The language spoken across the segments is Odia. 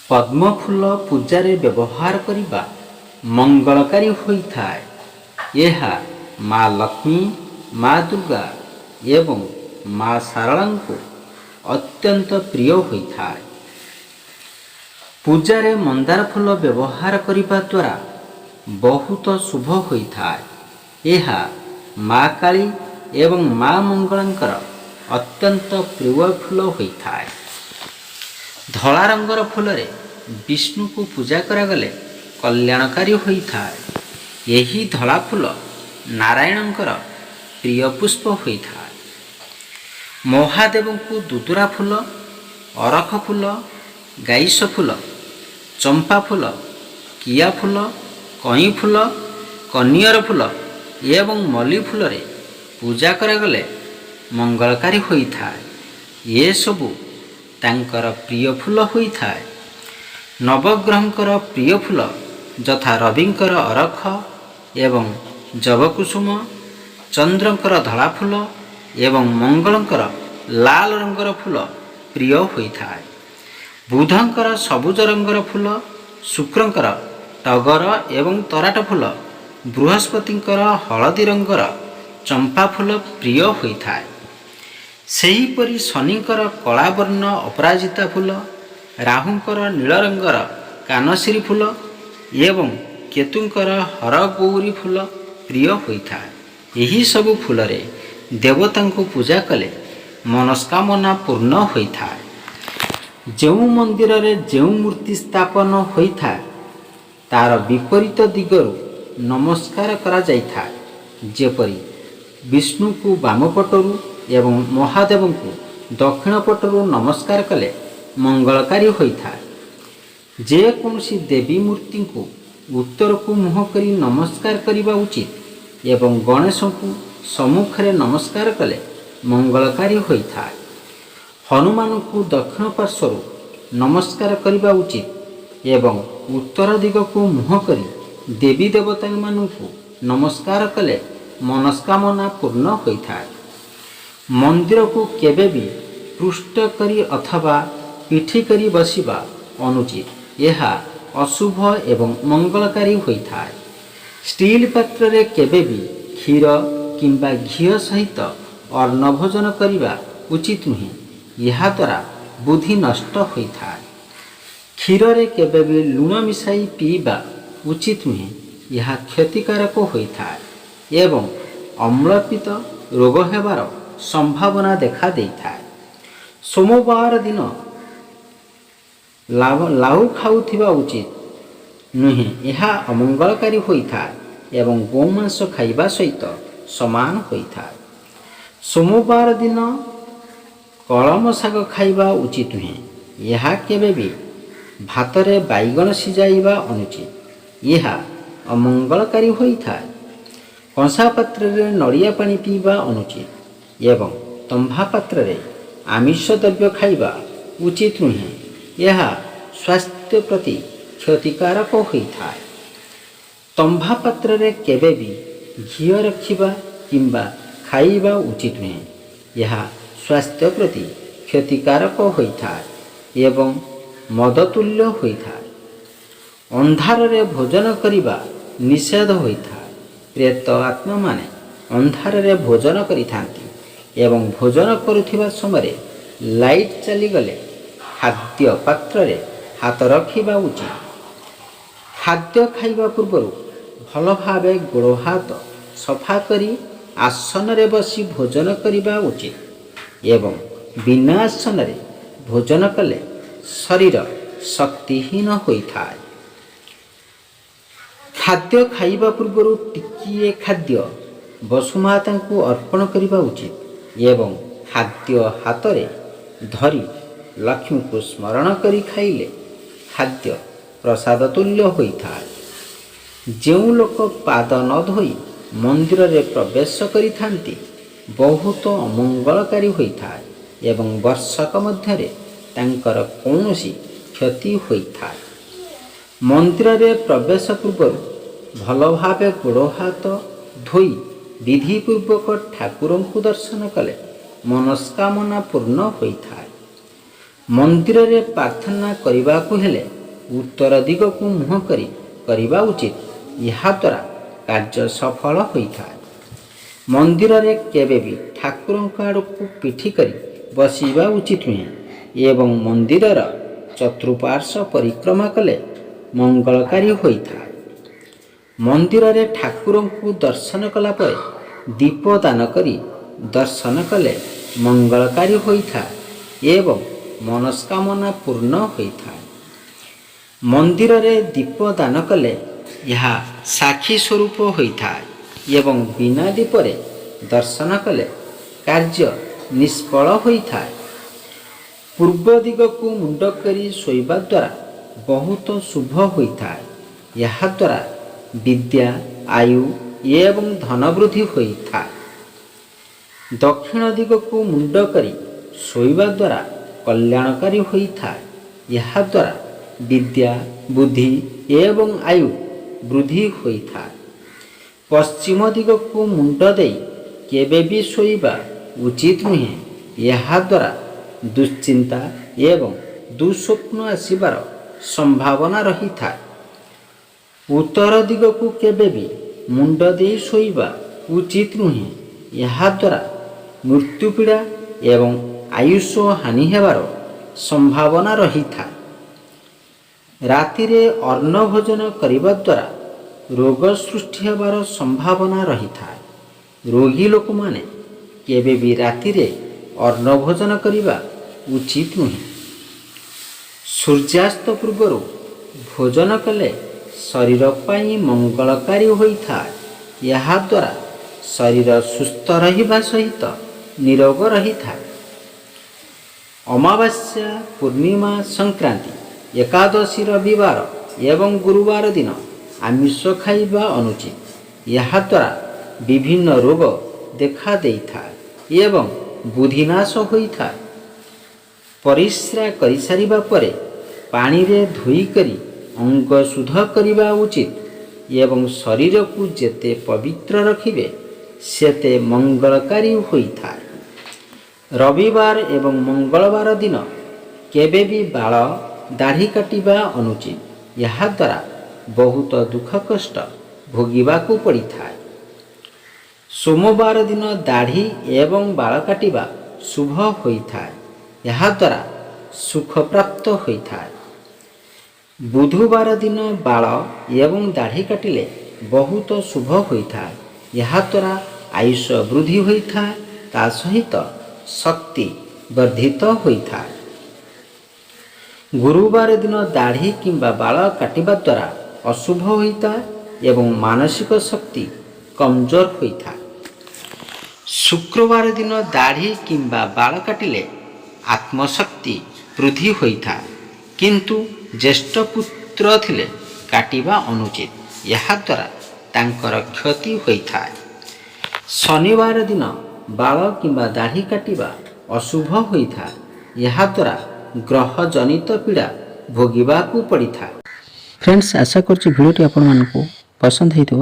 ପଦ୍ମ ଫୁଲ ପୂଜାରେ ବ୍ୟବହାର କରିବା ମଙ୍ଗଳକାରୀ ହୋଇଥାଏ। ଏହା ମା ଲକ୍ଷ୍ମୀ, ମା ଦୁର୍ଗା ଏବଂ ମା ଶାରଳାଙ୍କୁ ଅତ୍ୟନ୍ତ ପ୍ରିୟ ହୋଇଥାଏ। ପୂଜାରେ ମନ୍ଦାର ଫୁଲ ବ୍ୟବହାର କରିବା ଦ୍ୱାରା ବହୁତ ଶୁଭ ହୋଇଥାଏ। ଏହା ମା କାଳୀ ଏବଂ ମା ମଙ୍ଗଳାଙ୍କର ଅତ୍ୟନ୍ତ ପ୍ରିୟ ଫୁଲ ହୋଇଥାଏ। ଧଳା ରଙ୍ଗର ଫୁଲରେ ବିଷ୍ଣୁକୁ ପୂଜା କରାଗଲେ କଲ୍ୟାଣକାରୀ ହୋଇଥାଏ। ଏହି ଧଳା ଫୁଲ ନାରାୟଣଙ୍କର ପ୍ରିୟ ପୁଷ୍ପ ହୋଇଥାଏ। ମହାଦେବଙ୍କୁ ଦୁଦୁରା ଫୁଲ, ଅରଖ ଫୁଲ, ଗାଇସ ଫୁଲ, ଚମ୍ପା ଫୁଲ, କିଆ ଫୁଲ, କଇଁ ଫୁଲ, କନିଅର ଫୁଲ ଏବଂ ମଲ୍ଲି ଫୁଲରେ ପୂଜା କରାଗଲେ ମଙ୍ଗଳକାରୀ ହୋଇଥାଏ। ଏସବୁ ତାଙ୍କର ପ୍ରିୟ ଫୁଲ ହୋଇଥାଏ। ନବଗ୍ରହଙ୍କର ପ୍ରିୟ ଫୁଲ ଯଥା ରବିଙ୍କର ଅରଖ ଏବଂ ଜବକୁସୁମ, ଚନ୍ଦ୍ରଙ୍କର ଧଳା ଫୁଲ ଏବଂ ମଙ୍ଗଳଙ୍କର ଲାଲ ରଙ୍ଗର ଫୁଲ ପ୍ରିୟ ହୋଇଥାଏ। ବୁଧଙ୍କର ସବୁଜ ରଙ୍ଗର ଫୁଲ, ଶୁକ୍ରଙ୍କର ଟଗର ଏବଂ ତରାଟ ଫୁଲ, ବୃହସ୍ପତିଙ୍କର ହଳଦୀ ରଙ୍ଗର ଚମ୍ପା ଫୁଲ ପ୍ରିୟ ହୋଇଥାଏ। ସେହିପରି ଶନିଙ୍କର କଳା ବର୍ଣ୍ଣ ଅପରାଜିତା ଫୁଲ, ରାହୁଙ୍କର ନୀଳ ରଙ୍ଗର କାନସିରି ଫୁଲ ଏବଂ କେତୁଙ୍କର ହରଗୌରୀ ଫୁଲ ପ୍ରିୟ ହୋଇଥାଏ। ଏହିସବୁ ଫୁଲରେ ଦେବତାଙ୍କୁ ପୂଜା କଲେ ମନସ୍କାମନା ପୂର୍ଣ୍ଣ ହୋଇଥାଏ। ଯେଉଁ ମନ୍ଦିରରେ ଯେଉଁ ମୂର୍ତ୍ତି ସ୍ଥାପନ ହୋଇଥାଏ, ତାର ବିପରୀତ ଦିଗରୁ ନମସ୍କାର କରାଯାଇଥାଏ। ଯେପରି ବିଷ୍ଣୁଙ୍କୁ ବାମ ପଟରୁ ଏବଂ ମହାଦେବଙ୍କୁ ଦକ୍ଷିଣ ପଟରୁ ନମସ୍କାର କଲେ ମଙ୍ଗଳକାରୀ ହୋଇଥାଏ। ଯେକୌଣସି ଦେବୀ ମୂର୍ତ୍ତିଙ୍କୁ ଉତ୍ତରକୁ ମୁହଁ କରି ନମସ୍କାର କରିବା ଉଚିତ ଏବଂ ଗଣେଶଙ୍କୁ ସମ୍ମୁଖରେ ନମସ୍କାର କଲେ ମଙ୍ଗଳକାରୀ ହୋଇଥାଏ। ହନୁମାନଙ୍କୁ ଦକ୍ଷିଣ ପାର୍ଶ୍ୱରୁ ନମସ୍କାର କରିବା ଉଚିତ ଏବଂ ଉତ୍ତର ଦିଗକୁ ମୁହଁ କରି ଦେବୀ ଦେବତାମାନଙ୍କୁ ନମସ୍କାର କଲେ ମନସ୍କାମନା ପୂର୍ଣ୍ଣ ହୋଇଥାଏ। ମନ୍ଦିରକୁ କେବେ ବି ପୃଷ୍ଠ କରି ଅଥବା ପିଠି କରି ବସିବା ଅନୁଚିତ। ଏହା ଅଶୁଭ ଏବଂ ମଙ୍ଗଳକାରୀ ହୋଇଥାଏ। ଷ୍ଟିଲ୍ ପାତ୍ରରେ କେବେ ବି କ୍ଷୀର କିମ୍ବା ଘିଅ ସହିତ ଅନ୍ନ ଭୋଜନ କରିବା ଉଚିତ ନୁହେଁ। ଏହାଦ୍ୱାରା ବୁଦ୍ଧି ନଷ୍ଟ ହୋଇଥାଏ। କ୍ଷୀରରେ କେବେ ବି ଲୁଣ ମିଶାଇ ପିଇବା ଉଚିତ ନୁହେଁ। ଏହା କ୍ଷତିକାରକ ହୋଇଥାଏ ଏବଂ ଅମ୍ଳପିତ ରୋଗ ହେବାର ସମ୍ଭାବନା ଦେଖା ଦେଇଥାଏ। ସୋମବାର ଦିନ ଲାଉ ଖାଉଥିବା ଉଚିତ ନୁହେଁ। ଏହା ଅମଙ୍ଗଳକାରୀ ହୋଇଥାଏ ଏବଂ ଗୋମାଂସ ଖାଇବା ସହିତ ସମାନ ହୋଇଥାଏ। ସୋମବାର ଦିନ କଳମ ଶାଗ ଖାଇବା ଉଚିତ ନୁହେଁ। ଏହା କେବେ ବି ଭାତରେ ବାଇଗଣ ସିଝାଇବା ଅନୁଚିତ। ଏହା ଅମଙ୍ଗଳକାରୀ ହୋଇଥାଏ। କଂସା ପାତ୍ରରେ ନଡ଼ିଆ ପାଣି ପିଇବା ଅନୁଚିତ ଏବଂ ତମ୍ବା ପାତ୍ରରେ ଆମିଷ ଦ୍ରବ୍ୟ ଖାଇବା ଉଚିତ ନୁହେଁ। ଏହା ସ୍ୱାସ୍ଥ୍ୟ ପ୍ରତି କ୍ଷତିକାରକ ହୋଇଥାଏ। ତମ୍ବା ପାତ୍ରରେ କେବେ ବି ଘିଅ ରଖିବା କିମ୍ବା ଖାଇବା ଉଚିତ ନୁହେଁ। ଏହା ସ୍ୱାସ୍ଥ୍ୟ ପ୍ରତି କ୍ଷତିକାରକ ହୋଇଥାଏ ଏବଂ ମଦତୁଲ୍ୟ ହୋଇଥାଏ। ଅନ୍ଧାରରେ ଭୋଜନ କରିବା ନିଷେଧ ହୋଇଥାଏ। ପ୍ରେତ ଆତ୍ମାମାନେ ଅନ୍ଧାରରେ ଭୋଜନ କରିଥାନ୍ତି ଏବଂ ଭୋଜନ କରୁଥିବା ସମୟରେ ଲାଇଟ୍ ଚାଲିଗଲେ ଖାଦ୍ୟ ପାତ୍ରରେ ହାତ ରଖିବା ଉଚିତ। ଖାଦ୍ୟ ଖାଇବା ପୂର୍ବରୁ ଭଲ ଭାବେ ଗୋଡ଼ ହାତ ସଫା କରି ଆସନରେ ବସି ଭୋଜନ କରିବା ଉଚିତ ଏବଂ ବିନା ଆସନରେ ଭୋଜନ କଲେ ଶରୀର ଶକ୍ତିହୀନ ହୋଇଥାଏ। ଖାଦ୍ୟ ଖାଇବା ପୂର୍ବରୁ ଟିକିଏ ଖାଦ୍ୟ ବସୁମାତାଙ୍କୁ ଅର୍ପଣ କରିବା ଉଚିତ ଏବଂ ଖାଦ୍ୟ ହାତରେ ଧରି ଲକ୍ଷ୍ମୀଙ୍କୁ ସ୍ମରଣ କରି ଖାଇଲେ ଖାଦ୍ୟ ପ୍ରସାଦ ତୁଲ୍ୟ ହୋଇଥାଏ। ଯେଉଁ ଲୋକ ପାଦ ନ ଧୋଇ ମନ୍ଦିରରେ ପ୍ରବେଶ କରିଥାନ୍ତି, ବହୁତ ଅମଙ୍ଗଳକାରୀ ହୋଇଥାଏ ଏବଂ ବର୍ଷକ ମଧ୍ୟରେ ତାଙ୍କର କୌଣସି କ୍ଷତି ହୋଇଥାଏ। ମନ୍ଦିରରେ ପ୍ରବେଶ ପୂର୍ବରୁ ଭଲ ଭାବେ ଗୋଡ଼ ହାତ ଧୋଇ ବିଧିପୂର୍ବକ ଠାକୁରଙ୍କୁ ଦର୍ଶନ କଲେ ମନସ୍କାମନା ପୂର୍ଣ୍ଣ ହୋଇଥାଏ। ମନ୍ଦିରରେ ପ୍ରାର୍ଥନା କରିବାକୁ ହେଲେ ଉତ୍ତର ଦିଗକୁ ମୁହଁ କରି କରିବା ଉଚିତ। ଏହାଦ୍ୱାରା କାର୍ଯ୍ୟ ସଫଳ ହୋଇଥାଏ। ମନ୍ଦିରରେ କେବେ ବି ଠାକୁରଙ୍କ ଆଡ଼କୁ ପିଠି କରି ବସିବା ଉଚିତ ନୁହେଁ ଏବଂ ମନ୍ଦିରର ଚତୁଃପାର୍ଶ୍ୱ ପରିକ୍ରମା କଲେ ମଙ୍ଗଳକାରୀ ହୋଇଥାଏ। ମନ୍ଦିରରେ ଠାକୁରଙ୍କୁ ଦର୍ଶନ କଲା ପରେ ଦୀପ ଦାନ କରି ଦର୍ଶନ କଲେ ମଙ୍ଗଳକାରୀ ହୋଇଥାଏ ଏବଂ ମନସ୍କାମନା ପୂର୍ଣ୍ଣ ହୋଇଥାଏ। ମନ୍ଦିରରେ ଦୀପ ଦାନ କଲେ ଏହା ସାକ୍ଷୀ ସ୍ୱରୂପ ହୋଇଥାଏ ଏବଂ ବିନା ଦୀପରେ ଦର୍ଶନ କଲେ କାର୍ଯ୍ୟ ନିଷ୍ଫଳ ହୋଇଥାଏ। ପୂର୍ବ ଦିଗକୁ ମୁଣ୍ଡ କରି ଶୋଇବା ଦ୍ୱାରା ବହୁତ ଶୁଭ ହୋଇଥାଏ। ଏହାଦ୍ୱାରା ବିଦ୍ୟା, ଆୟୁ ଏବଂ ଧନ ବୃଦ୍ଧି ହୋଇଥାଏ। ଦକ୍ଷିଣ ଦିଗକୁ ମୁଣ୍ଡ କରି ଶୋଇବା ଦ୍ୱାରା କଲ୍ୟାଣକାରୀ ହୋଇଥାଏ। ଏହାଦ୍ୱାରା ବିଦ୍ୟା, ବୁଦ୍ଧି ଏବଂ ଆୟୁ ବୃଦ୍ଧି ହୋଇଥାଏ। ପଶ୍ଚିମ ଦିଗକୁ ମୁଣ୍ଡ ଦେଇ କେବେ ବି ଶୋଇବା ଉଚିତ ନୁହେଁ। ଏହାଦ୍ୱାରା ଦୁଶ୍ଚିନ୍ତା ଏବଂ ଦୁଃସ୍ୱପ୍ନ ଆସିବାର ସମ୍ଭାବନା ରହିଥାଏ। ଉତ୍ତର ଦିଗକୁ କେବେ ବି ମୁଣ୍ଡ ଦେଇ ଶୋଇବା ଉଚିତ ନୁହେଁ। ଏହାଦ୍ୱାରା ମୃତ୍ୟୁପୀଡ଼ା ଏବଂ ଆୟୁଷ ହାନି ହେବାର ସମ୍ଭାବନା ରହିଥାଏ। ରାତିରେ ଅନ୍ନ ଭୋଜନ କରିବା ଦ୍ୱାରା ରୋଗ ସୃଷ୍ଟି ହେବାର ସମ୍ଭାବନା ରହିଥାଏ। ରୋଗୀ ଲୋକମାନେ କେବେ ବି ରାତିରେ ଅନ୍ନ ଭୋଜନ କରିବା ଉଚିତ ନୁହେଁ। ସୂର୍ଯ୍ୟାସ୍ତ ପୂର୍ବରୁ ଭୋଜନ କଲେ ଶରୀର ପାଇଁ ମଙ୍ଗଳକାରୀ ହୋଇଥାଏ। ଏହାଦ୍ୱାରା ଶରୀର ସୁସ୍ଥ ରହିବା ସହିତ ନିରୋଗ ରହିଥାଏ। ଅମାବାସ୍ୟା, ପୂର୍ଣ୍ଣିମା, ସଂକ୍ରାନ୍ତି, ଏକାଦଶୀ, ରବିବାର ଏବଂ ଗୁରୁବାର ଦିନ ଆମିଷ ଖାଇବା ଅନୁଚିତ। ଏହାଦ୍ୱାରା ବିଭିନ୍ନ ରୋଗ ଦେଖା ଦେଇଥାଏ ଏବଂ ବୁଦ୍ଧିନାଶ ହୋଇଥାଏ। ପରିସ୍ରା କରିସାରିବା ପରେ ପାଣିରେ ଧୋଇକରି ଅଙ୍ଗ ଶୁଦ୍ଧ କରିବା ଉଚିତ ଏବଂ ଶରୀରକୁ ଯେତେ ପବିତ୍ର ରଖିବେ, ସେତେ ମଙ୍ଗଳକାରୀ ହୋଇଥାଏ। ରବିବାର ଏବଂ ମଙ୍ଗଳବାର ଦିନ କେବେ ବି ବାଳ, ଦାଢ଼ି କାଟିବା ଅନୁଚିତ। ଏହାଦ୍ୱାରା ବହୁତ ଦୁଃଖ କଷ୍ଟ ଭୋଗିବାକୁ ପଡ଼ିଥାଏ। ସୋମବାର ଦିନ ଦାଢ଼ି ଏବଂ ବାଳ କାଟିବା ଶୁଭ ହୋଇଥାଏ। ଏହାଦ୍ୱାରା ସୁଖ ପ୍ରାପ୍ତ ହୋଇଥାଏ। ବୁଧବାର ଦିନ ବାଳ ଏବଂ ଦାଢ଼ି କାଟିଲେ ବହୁତ ଶୁଭ ହୋଇଥାଏ। ଏହାଦ୍ୱାରା ଆୟୁଷ ବୃଦ୍ଧି ହୋଇଥାଏ, ତା ସହିତ ଶକ୍ତି ବର୍ଦ୍ଧିତ ହୋଇଥାଏ। ଗୁରୁବାର ଦିନ ଦାଢ଼ି କିମ୍ବା ବାଳ କାଟିବା ଦ୍ୱାରା ଅଶୁଭ ହୋଇଥାଏ ଏବଂ ମାନସିକ ଶକ୍ତି କମଜୋର ହୋଇଥାଏ। ଶୁକ୍ରବାର ଦିନ ଦାଢ଼ି କିମ୍ବା ବାଳ କାଟିଲେ ଆତ୍ମଶକ୍ତି ବୃଦ୍ଧି ହୋଇଥାଏ, କିନ୍ତୁ ଜ୍ୟେଷ୍ଠ ପୁତ୍ର ଥିଲେ କାଟିବା ଅନୁଚିତ। ଏହାଦ୍ୱାରା ତାଙ୍କର କ୍ଷତି ହୋଇଥାଏ। ଶନିବାର ଦିନ ବାଳ କିମ୍ବା ଦାଢ଼ି କାଟିବା ଅଶୁଭ ହୋଇଥାଏ। ଏହାଦ୍ୱାରା ଗ୍ରହଜନିତ ପୀଡ଼ା ଭୋଗିବାକୁ ପଡ଼ିଥାଏ। ଫ୍ରେଣ୍ଡସ୍, ଆଶା କରୁଛି ଭିଡ଼ିଓଟି ଆପଣମାନଙ୍କୁ ପସନ୍ଦ ହେଇଥିବ।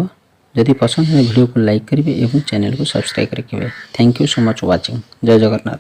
ଯଦି ପସନ୍ଦ ହେଲେ ଭିଡ଼ିଓକୁ ଲାଇକ୍ କରିବେ ଏବଂ ଚ୍ୟାନେଲକୁ ସବସ୍କ୍ରାଇବ୍ ରଖିବେ। Thank you so much watching. Jay Jagannath.